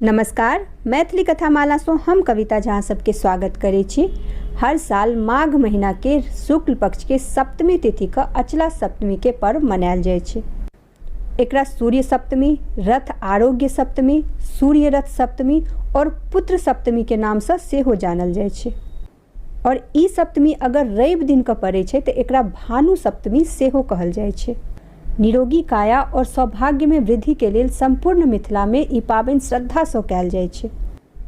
नमस्कार, मैथिली कथा माला सँ हम कविता झा सबके स्वागत करै छी। हर साल माघ महीना के शुक्ल पक्ष के सप्तमी तिथि के अचला सप्तमी के पर्व मनायल जाइ छै। एकरा सूर्य सप्तमी, रथ आरोग्य सप्तमी, सूर्य रथ सप्तमी और पुत्र सप्तमी के नाम सँ सेहो जानल जाइ छै। और ई सप्तमी अगर रवि दिन के पड़ै छै तऽ एकरा भानु सप्तमी सेहो कहल जाइ छै। निरोगी काया और सौभाग्य में वृद्धि के लेल सम्पूर्ण मिथिला में ई पाबनि श्रद्धा सँ कयल जाइ छै।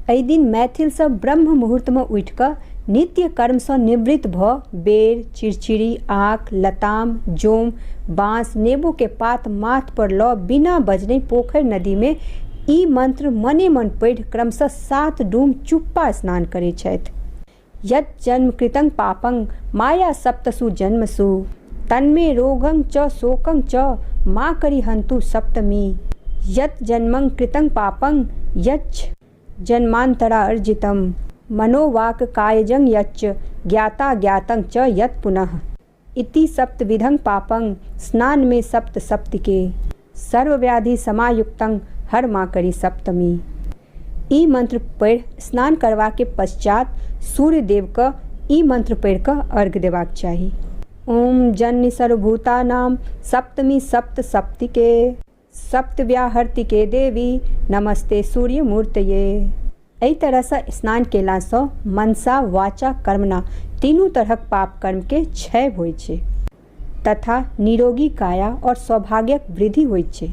एहि दिन मैथिल सब ब्रह्म मुहूर्त में उठि कऽ नित्य कर्म सँ निवृत्त भऽ बेर, चिड़चिड़ी, आँख, लताम, जोम, बाँस, नेबो के पात माथ पर लऽ बिना बजने पोखरि नदी में ई मंत्र मने मन पढ़ि क्रमशः 7 डूम चुप्पा स्नान करैत छथि। यत् जन्म कृतं पापं माया सप्तसु जन्मसु तन्मे रोगं च शोकं च मा करिहन्तु सप्तमी। यत् जन्मं कृतं पापं यच्च जन्मान्तरा अर्जितं मनोवाक् कायजं यच्च ज्ञाता ज्ञातं च यत् पुनः। इति सप्तविधं पापं स्नान मे सप्त सप्तिके सर्वव्याधि समायुक्तं हर माँ करी सप्तमी। ई मंत्र पढ़ि स्नान करबा के पश्चात सूर्य देव क ई मंत्र पढ़ि क अर्घ्य देबाक चाही। ॐ जननी सर्वभूतानां सप्तमी सप्त सप्तिके सप्तव्याहर्तिके देवी नमस्ते सूर्यमूर्तये। एहि तरहसँ स्नान केलासँ मनसा, वाचा, कर्मणा तीनू तरहक पाप कर्मके क्षय होइत छै तथा निरोगी काया आओर सौभाग्यक वृद्धि होइत छै।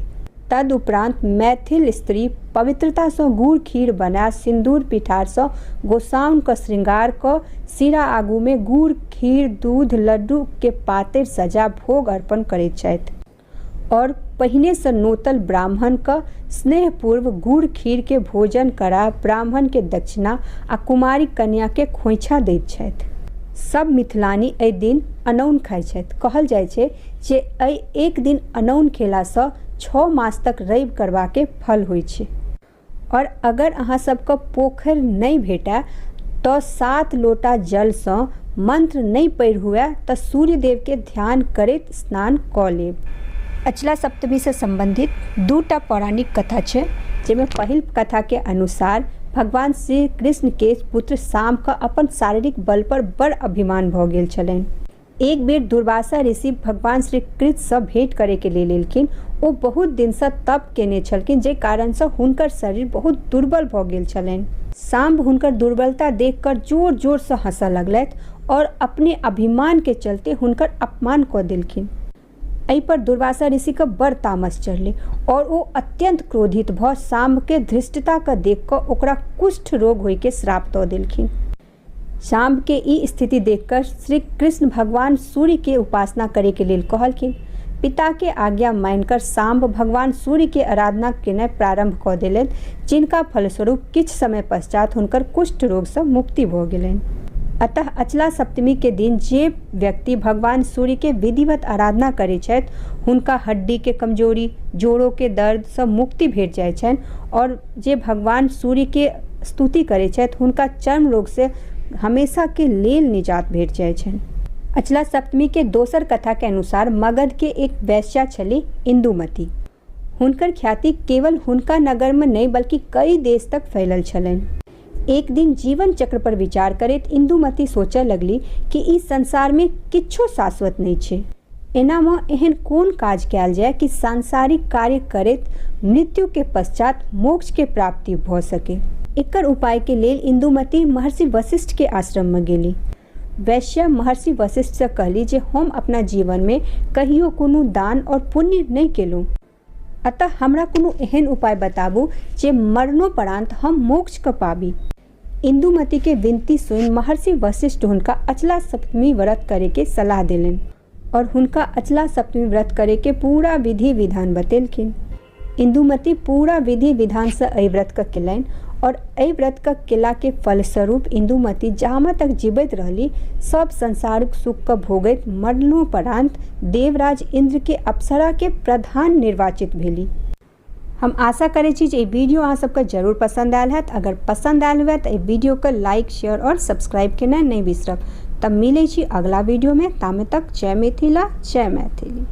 तदुपरांत मैथिल स्त्री पवित्रतासँ गुड़ खीर बना सिन्दूर पिठारसँ गोसाउनिके श्रृंगार कऽ सिरा आगूमे गुड़, खीर, दूध, लड्डूके पातरि सजा भोग अर्पण करैत छथि। और पहिने सँ नोतल ब्राह्मण क स्नेहपूर्व गुड़ खीर के भोजन करा ब्राह्मण के दक्षिणा आ कुमारि कन्या के खोइछा दैत छथि। सब मिथिलानी एहि दिन अनौन खाइ छथि। कहल जाइ छै जे एहि एक दिन अनौन खेला सँ 6 मास तक रवि करबा के फल होइ छै। और अगर अहाँ सबके पोखरि नहि भेटय तऽ 7 लोटा जलसँ मंत्र नहि पढ़ि हुए तऽ सूर्यदेवके ध्यान करैत स्नान कऽ लेब। अचला सप्तमीसँ सम्बन्धित 2टा पौराणिक कथा छै, जाहिमे पहिल कथाके अनुसार भगवान श्री कृष्णके पुत्र साम्बके अपन शारीरिक बल पर बड़ अभिमान भऽ गेल छलनि। एक बेर दुर्वासा ऋषि भगवान श्री कृष्णसँ भेंट करैके लेल एलखिन। ओ बहुत दिनसँ तप केने छलखिन, जाहि कारणसँ हुनकर शरीर बहुत दुर्बल भऽ गेल छलनि। साम्ब हुनकर दुर्बलता देख कऽ जोर जोरसँ हँसऽ लगलथि आओर अपने अभिमानके चलते हुनकर अपमान कऽ देलखिन। एहि पर दुर्वासा ऋषिके बड़ तामस चढ़लै आओर ओ अत्यन्त क्रोधित भऽ साम्बके धृष्टताके देख कऽ ओकरा कुष्ठ रोग होइके श्राप दऽ देलखिन। साम्ब के ई स्थिति देखकर श्री कृष्ण भगवान सूर्य के उपासना करे के लेल कहलखिन। पिता के आज्ञा मानिकर साम्ब भगवान सूर्य के आराधना केनाइ प्रारंभ कऽ देलनि, जिनका फलस्वरूप किछु समय पश्चात हुनकर कुष्ठ रोग सँ मुक्ति भऽ गेलनि। अतः अचला सप्तमी के दिन जे व्यक्ति भगवान सूर्य के विधिवत आराधना करैत छथि, हुनका हड्डी के कमजोरी, जोड़ों के दर्द सँ मुक्ति भेट जाइत छनि और जे भगवान सूर्य के स्तुति करै छथि हुनका चर्म रोग से हमेशा के लेल निजात भेट जाइ छनि। अचला सप्तमी के दोसर कथा के अनुसार मगध के एक वैश्या छली इंदुमती। हुनकर ख्याति केवल हुनका नगर में नहि बल्कि कई देश तक फैलल छलनि। एक दिन जीवन चक्र पर विचार करैत इंदुमती सोचय लगली कि ई संसार में किछो शाश्वत नहि छै। एनामे एहन कोन काज कयल जाय कि सांसारिक कार्य करैत मृत्युके पश्चात मोक्षके प्राप्ति भऽ सकै। एकर उपायके लेल इन्दुमती महर्षि वशिष्ठके आश्रममे गेली। वैश्या महर्षि वशिष्ठसँ कहली जे हम अपना जीवनमे कहियो कोनो दान और पुण्य नहि केलहुँ। अतः हमरा कोनो एहन उपाय बताबू जे मरणोपरांत हम मोक्षके पाबी। इन्दुमती के विनती सुनि महर्षि वशिष्ठ हुनका अचला सप्तमी व्रत करे के सलाह देलनि और हुनका अचला सप्तमी व्रत करे के पूरा विधि विधान बतेलखिन। इन्दुमती पूरा विधि विधान से एहि व्रत के केलनि और एहि व्रत के केला के फलस्वरूप इन्दुमती जामा तक जीवित रहली सब संसारिक सुख के भोगैत मरणोपरांत देवराज इंद्र के अप्सरा के प्रधान निर्वाचित भेली। हम आशा करै छी जे ई वीडियो अहाँ सबके जरूर पसंद आयल हैत। अगर पसंद आयल हुए तऽ एहि वीडियोके लाइक, शेयर और सब्सक्राइब केनाइ नहि बिसरब। तब मिलै छी अगला वीडियोमे, तामे तक जय मिथिला, जय मैथिली।